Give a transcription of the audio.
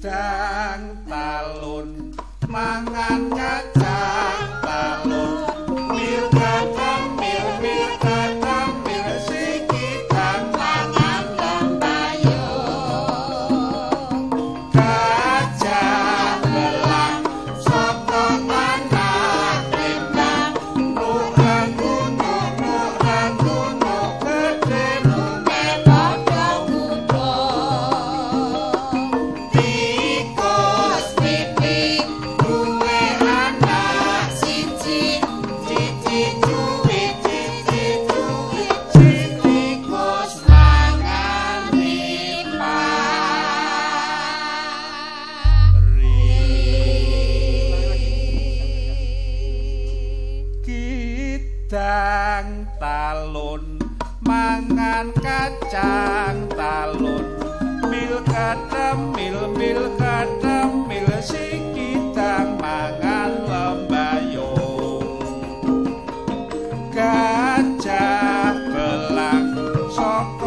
Kidang talun mangan kacang talun, mil katamil mil katamil si kidang mangan lembayung. Gajah belang saka tanah Lembang, nurang gunung nurang gunung gedhe Mume padha kutha. Tikus Pipi duwe anak siji, cici cuwi cici cuwi si tikus mangan pari. Kidang talun mangan kacang talun, mil katemil mil katemil si kidang mangan lembayung. Gajah belang saka